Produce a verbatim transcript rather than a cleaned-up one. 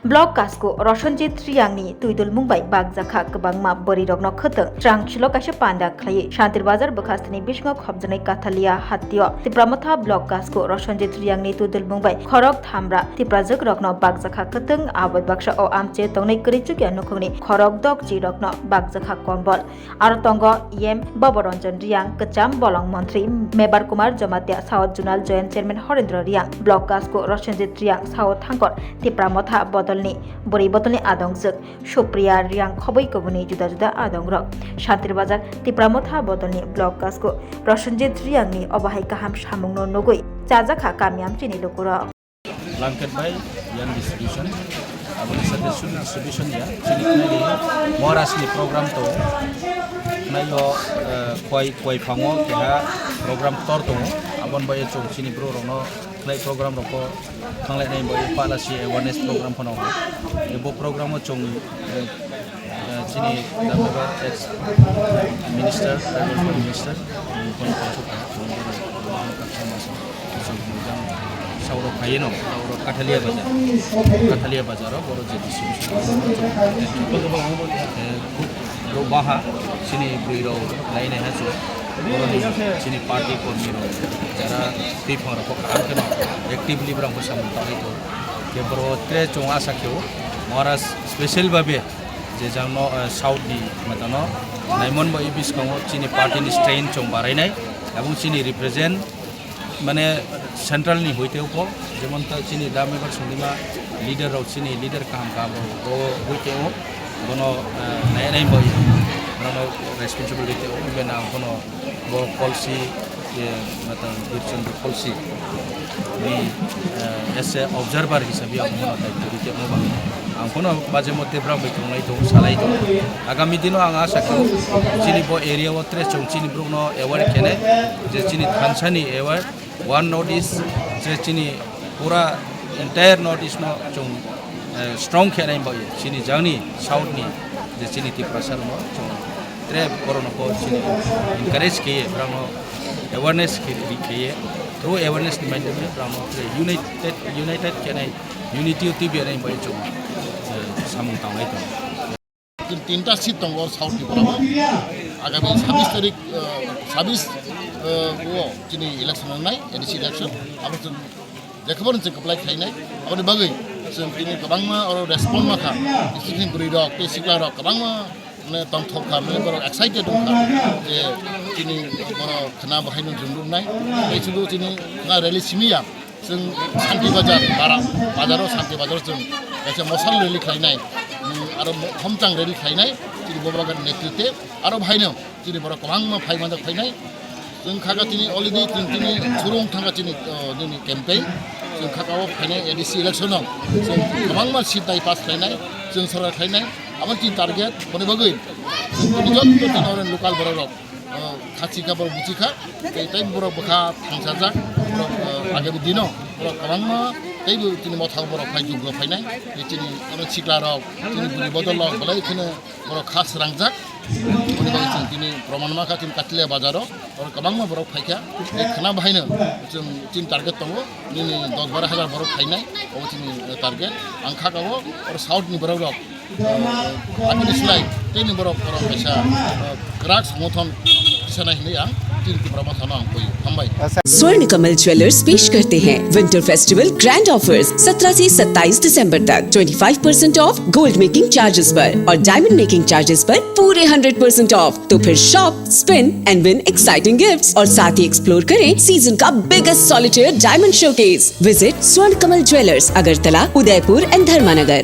Block Kasko Rosonjit Riyangni twidulmung bai bakjakha kwbangma bwrwirokno khwtwng. Trangchilo kaisa panda khlaiwi Shantir Bazar bwkhastini bisingo khopjaknai Kathalia hatio Tipra Motha Block Kasko Rosonjit Riyangni twidulmung bai khorok thamra Tiprajwkrokno bakjakha khwtwng, abo baksa o amche tongnai kwrwi chukya nukhungni khorok dokchirokno bakjakha kombol. Aro tongo E M Boboranjan Riyang, Kwcham Bolong Montri Mebar Kumar Jamatia, South Zonal Joint Chairman Horendra Riyang, Block Kasko Rosonjit Riyang, South Thangkor Tipra Motha bodolni bwrwi bodolni adongjwk Supriya Riyang khobwi kubuni juda juda adongrok. Shantir Bazar Tipra Motha bodolni Block Kasko Rosonjit Riyangni obo hai kaham samungno nugwi chajakha kami amchini lukurok. Blanket bai yang distribution, aboni sate suli distribution ya, chini khnai de Maharaj ni program to, khnai yo, eh, khwai, khwai phango keha program tor tongo, abon bai chung chini bro rokno khnai program rokno thanglai nai bai pala si awareness program phano. Ebo program o chung, eh, Eh, chini Damnagar ex minister, tribal minister, um, kono kono sukha, um, sauro khaye no, sauro Kathalia bazar, Kathalia bazar o boro je distribution, eh, khub boro baha chini bwrwi rok lai nai ha chu, boro ni chini party kormi rok jara twi phang rok kha khe no actively bwrang bwsa mung tangwi tong khe boro tre chwng asa khe o Maharaj special babe je jang no, eh, South ni matano naimon bo i biskango chini party ni strain chong barainai, abong chini represent mane central ni hoite upo, jemon ta chini Damnagar Sundima leader rok chini leader kaham kaham rok bo hoite o, bono, eh, nai nai bo bono responsible hoite o, bena bono bo policy, je, mata, Birchandra policy ni, eh, as a observer hisabe ang bono daityo rite mo ba. Ang bono baje mote bwrang bai tongnai tong, salai tong. Agami dino ang asa khe chini bo area o tre chong chini bruk no aware kene, je chini thansa ni aware, one North East, je chini pura entire North East no chong, eh, strong khe nai bai chini jangni South ni je chini Tiprasa rok no chong tre borok no bo chini encourage khe ye, borok no awareness khe, khe ye, through awareness ni maidhyam de borok no tre united, united khe nai, unity o twi nai bai chong, eh, samung tang nai tong. Tin, tinta seat tongo South Tripura o. Agami sabis tarik, eh, sabis, eh, o chini election wngnai, A D C election. Abo chwng jekhobor chwng kwplai khlainai. Aboni bagwi chwng tini kwbangma oro respond ma kha. Bising bwrwi rok tei sikla rok kwbangma, mane, tongthok kha, mane, borok excited wng kha je tini borok khna bo haino jumruknai. Tei chudu tini khna rally simi ya. Chwng Shanti Bazar, bara, bazaro Shanti Bazar chwng kaisa mosal rally khlainai, mm, aro mo-, homchang rally khlainai, chini Bobagan netritwe, aro bahaino chini borok kwbangma phai manjak phainai. Chwng kha kha chini already chwng chini surung thangkha chini, oh, nini campaign. Chwng kha kha o phainai A D C election o chwng kwbangma seat dai pass khlainai, chwng sorkar khlainai, abo chini target, boni bagwi chwng chini jotto chini oro local borok rok. O, khachi kha borok buchi kha, tei, tei borok bwkha thangsajak, borok, o, agami dino borok kwbangma teibo chini mothao borok phai juklo phainai, tei chini oro sikla rok, chini bwrwi bodol rok belai kheno borok kha srangjak. Boni bagwi chwng tini proman ma kha chini Kathalia bazaro, oro kwbangma borok phaikha, tei khna bahaino chwng chini target tongo, nini dos baro hajar borok phainai, obo chini target. Ang kha kabo oro South ni borok rok, Aboni slai tei ni borok, borok kaisa, uh, kwrak songwthon tisanai hinwi ang tini Tipra Mothano ang koi. Hambai. Swर्ण कमल ज्वेलर्स पेश करते हैं winter festival grand offers सत्रह से सत्ताईस दिसंबर तक। Twenty five percent of gold making charges पर और डायमंड मेकिंग चार्जेस पर पूरे हंड्रेड परसेंट ऑफ। तो फिर shop, spin and win exciting gifts और साथ ही एक्सप्लोर करें सीजन का biggest solitaire diamond showcase. Visit स्वर्ण कमल ज्वेलर्स, अगरतला, उदयपुर एंड धर्मानगर।